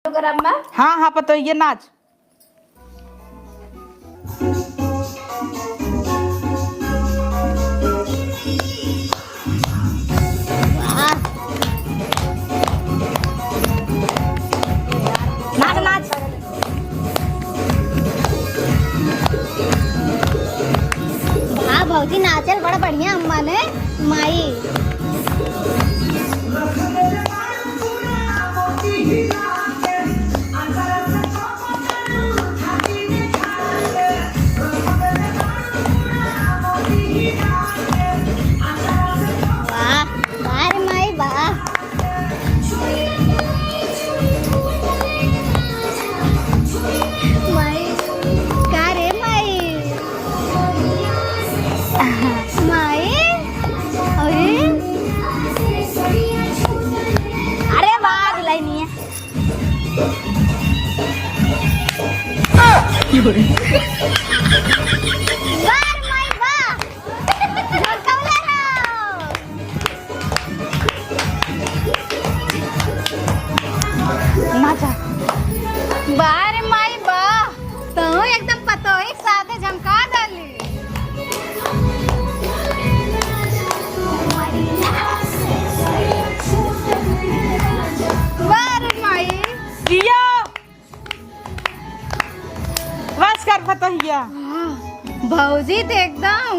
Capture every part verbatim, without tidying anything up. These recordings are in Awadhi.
प्रोग्राम में। हाँ, हाँ, पतोहिया नाच। वाह। नाच, नाच। वाह, भौजी नाचल बड़ा बढ़िया अम्मा ने, माई। वाह, वाह रे माई, वाह। माई, का रे माई? माई, अरे। अरे वाह, दुल्हनिया। वाह रे माई, वाह। झमकौले रहो। नाचा। वाह रे माई, वाह। तू एकदम पतोही के साथे झमका डाली। वाह रे माई। जियो। बस कर पतोहिया। हाँ, भौजी तो एकदम।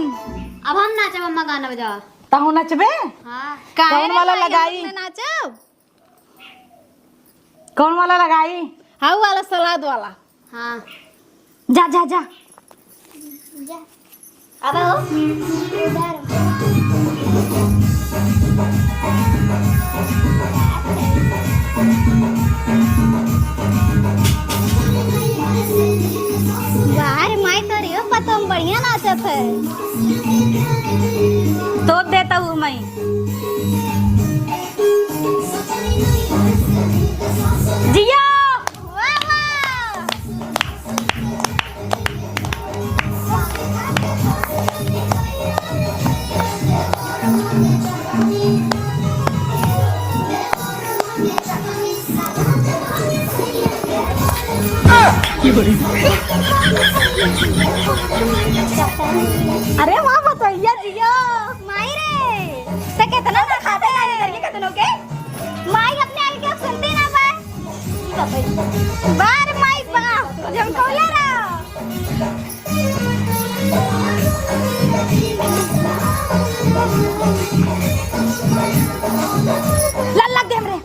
अब हम नाचब, अम्मा गाना बजावा। तहू नचबे? हाँ। काहे कौन रे वाला माई, लगाई? हम लोग ना नाचब? कौन वाला लगाई? हाउ वाला, सलाद वाला। हाँ। जा, जा, जा। जा। अब आओ। वाह रे माई, तोरियो पतोह बढ़िया नाचत है। तो देता हूँ मैं। जिया। वाह, वाह। अरे वाह, पतोहिया जियो। माई रे, ते कितना ना खाते हैं इधर के कतनों के। माई अपने आगे क्या सुनती ना पाए। बार माई बा, झमकौले रहो। लल्ला दे हमरे।